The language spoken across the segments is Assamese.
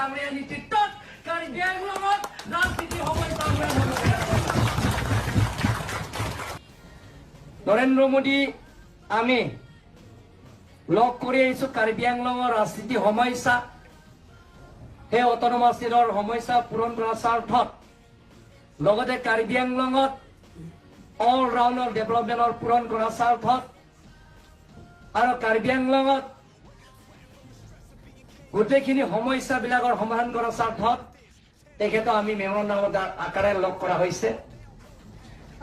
ডাঙৰীয়াৰ নেতৃত্বত কাৰ্বি আংলঙত ৰাজনীতি সমস্যা সমাধান হ'ব। নৰেন্দ্ৰ মোদী আমি লগ কৰি আহিছো। কাৰ্বি আংলঙৰ ৰাজনীতি সমস্যা, সেই অট'নমাছ ষ্টেটৰ সমস্যা পূৰণ কৰাৰ স্বাৰ্থত, লগতে কাৰ্বি আংলঙত অল ৰাউণ্ডৰ ডেভেলপমেণ্টৰ পূৰণ কৰাৰ স্বাৰ্থত আৰু কাৰ্বি আংলঙত গোটেইখিনি সমস্যাবিলাকৰ সমাধান কৰাৰ স্বাৰ্থত তেখেতক আমি মেমৰেণ্ডামৰ আকাৰে লগ কৰা হৈছে।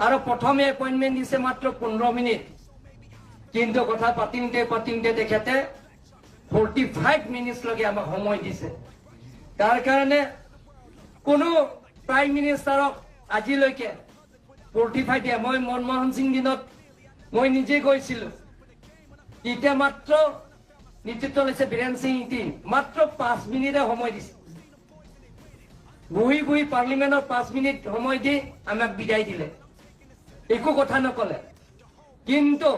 আৰু প্ৰথমে এপইণ্টমেণ্ট দিছে মাত্ৰ 15 মিনিট, কিন্তু কথা পাতিওঁতে পাতিওঁতে তেখেতে 45 মিনিটছলৈকে আমাক সময় দিছে। তাৰ কাৰণে কোনো প্ৰাইম মিনিষ্টাৰক আজিলৈকে 45 দিয়া, মই মনমোহন সিং দিনত মই নিজে গৈছিলো, তেতিয়া মাত্ৰ নেতৃত্ব লৈছে বীৰেন সিং ইংতি, মাত্ৰ 5 মিনিটে সময় দিছে। বহি বহি পাৰ্লিমেণ্টত 5 মিনিট সময় দি আমাক বিদায় দিলে, একো কথা নকলে। কিন্তু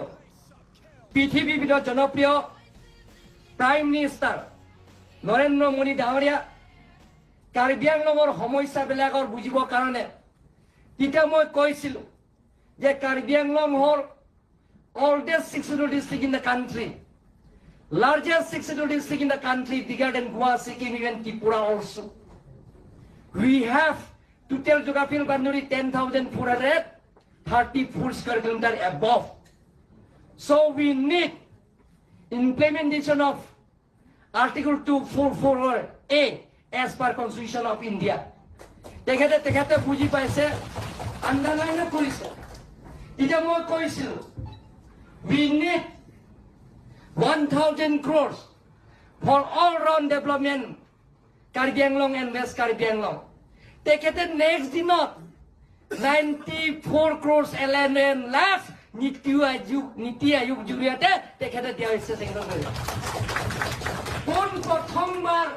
পৃথিৱীৰ ভিতৰত জনপ্ৰিয় প্ৰাইম মিনিষ্টাৰ নৰেন্দ্ৰ মোদী ডাঙৰীয়া কাৰ্বি আংলঙৰ সমস্যাবিলাকৰ বুজিবৰ কাৰণে, তেতিয়া মই কৈছিলো যে কাৰ্বি আংলং হ'ল oldest Sixth Schedule district in the country, largest Sixth Schedule district in the country, bigger than Goa, Sikkim, even Tripura also. We have total geographical boundary 10,434 square kilometer above. So we need implementation of Article 244A as per Constitution of India. তেখেতে বুজি পাইছে, আণ্ডাৰলাইনো কৰিছে। তেতিয়া মই কৈছিলো, we need 1,000 crores for all round development Karbi Anglong and West Karbi Anglong. তেখেতে নেক্সট দিনত 94 crores 11 lakh নীতি আয়োগ জৰিয়তে তেখেতে দিয়া হৈছে, চেংচন কৰি। পোন প্ৰথমবাৰ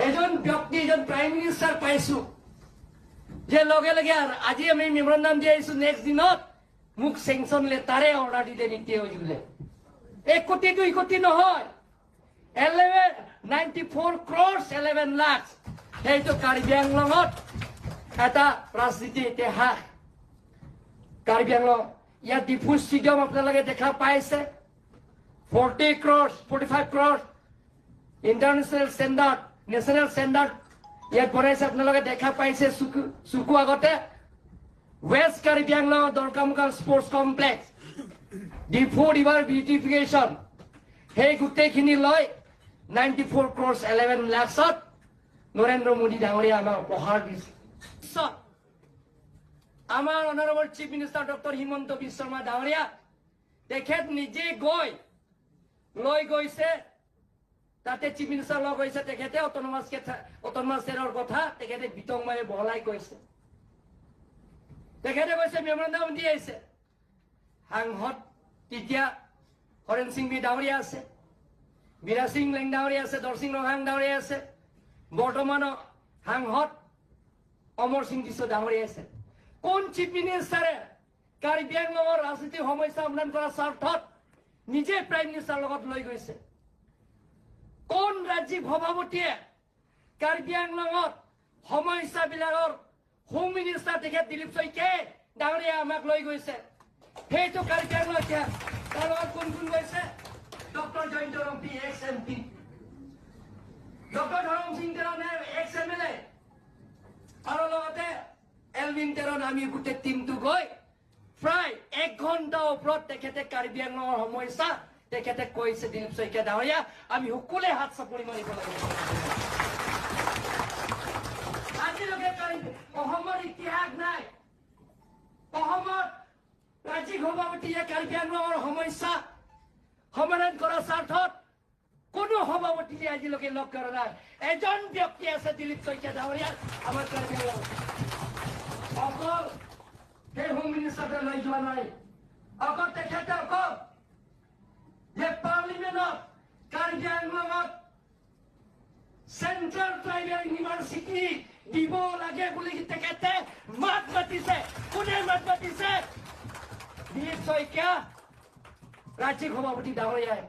এজন ব্যক্তি, এজন প্ৰাইম মিনিষ্টাৰ পাইছো যে লগে লগে আজি আমি মেমৰেণ্ডাম দি আহিছো, নেক্সট দিনত মোক চেংচন লেটাৰে অৰ্ডাৰ দিলে নীতি আয়োগে। 1 কোটি 2 কোটি নহয়, 11 94 crores 11 lakh. সেইটো কাৰ্বি আংলঙত এটা ৰাজনীতি ইতিহাস। কাৰ্বি আংলং ইয়াত ডিফু ষ্টেডিয়াম আপোনালোকে দেখা পাইছে, 40 crores, 45 crores, international standard, national standard ইয়াত বনাইছে, আপোনালোকে দেখা পাইছে চকু আগতে। ৱেষ্ট কাৰ্বি আংলং দৰকামুকাম sports complex, Diphu river beautification, সেই গোটেইখিনি লৈ 94 ক্ৰ'ৰ্ছ 11 লাখছত নৰেন্দ্ৰ মোদী ডাঙৰীয়া আমাক উপহাৰ দিছে। পিছত আমাৰ honourable chief minister doctor Himanta Biswa Sarma ডাঙৰীয়া, তেখেত নিজে গৈ লৈ গৈছে তাতে, চিফ মিনিষ্টাৰ লগ হৈছে। তেখেতে অট'নমাছ ষ্টেটৰ কথা তেখেতে বিতংভাৱে বহলাই কৈছে। তেখেতে কৈছে, মেমৰেণ্ডাম দি আহিছে। সাংসদ তেতিয়া হৰেণ সিং বি ডাঙৰীয়া আছে, বীৰা সিং লেং ডাঙৰীয়া আছে, দৰসিং ৰংহাং ডাঙৰীয়া আছে, বৰ্তমানৰ সাংসদ অমৰ সিং টিছো ডাঙৰীয়া আছে। কোন চিফ মিনিষ্টাৰে কাৰ্বি আংলঙৰ ৰাজনীতিক সমস্যা সমাধান কৰাৰ স্বাৰ্থত নিজে প্ৰাইম মিনিষ্টাৰ লগত লৈ গৈছে? কোন ৰাজ্যিক সভাপতিয়ে কাৰ্বি আংলঙত সমস্যাবিলাকৰ হোম মিনিষ্টাৰ তেখেত দিলীপ শইকীয়াই ডাঙৰীয়া আমাক লৈ গৈছে? সেইটো কাৰ্বি আংলং ইতিহাস। তাৰ লগত কোন কোন গৈছে? Doctor Jayanta Rongpi, x MP, doctor Dharam Singh Teron, ex M L A, আৰু লগতে এলভিন তেৰণ। আমি গোটেই টিমটো গৈ প্ৰায় এক ঘণ্টাৰ ওপৰত তেখেতে কাৰ্বি আংলঙৰ সমস্যা তেখেতে কৈছে। দিলীপ শইকীয়া ডাঙৰীয়া, আমি সকলোৱে হাত চাপৰি মাৰিব লাগিব। আজিলৈকে অসমৰ ইতিহাস নাই, অসমত ৰাজ্যিক সভাপতিয়ে কাৰ্বি আংলঙৰ সমস্যা সমাধান কৰাৰ স্বাৰ্থত কোনো সভাপতিয়ে আজিলৈকে লগ কৰা নাই। এজন ব্যক্তি আছে, দিলীপ শইকীয়া ডাঙৰীয়া, আমাৰ কাৰ্বি আংলঙত। অকল সেই হোম মিনিষ্টাৰে লৈ যোৱা নাই, অকল তেখেতে অকল যে পাৰ্লিমেণ্টত কাৰ্বি আংলঙত চেণ্ট্ৰেল ট্ৰাইবেল ইউনিভাৰ্চিটি দিব লাগে বুলি তেখেতে মাত মাতিছে। কোনে মাত মাতিছে? দিলীপ শইকীয়া ৰাজ্যিক সভাপতি ডাঙৰীয়াই।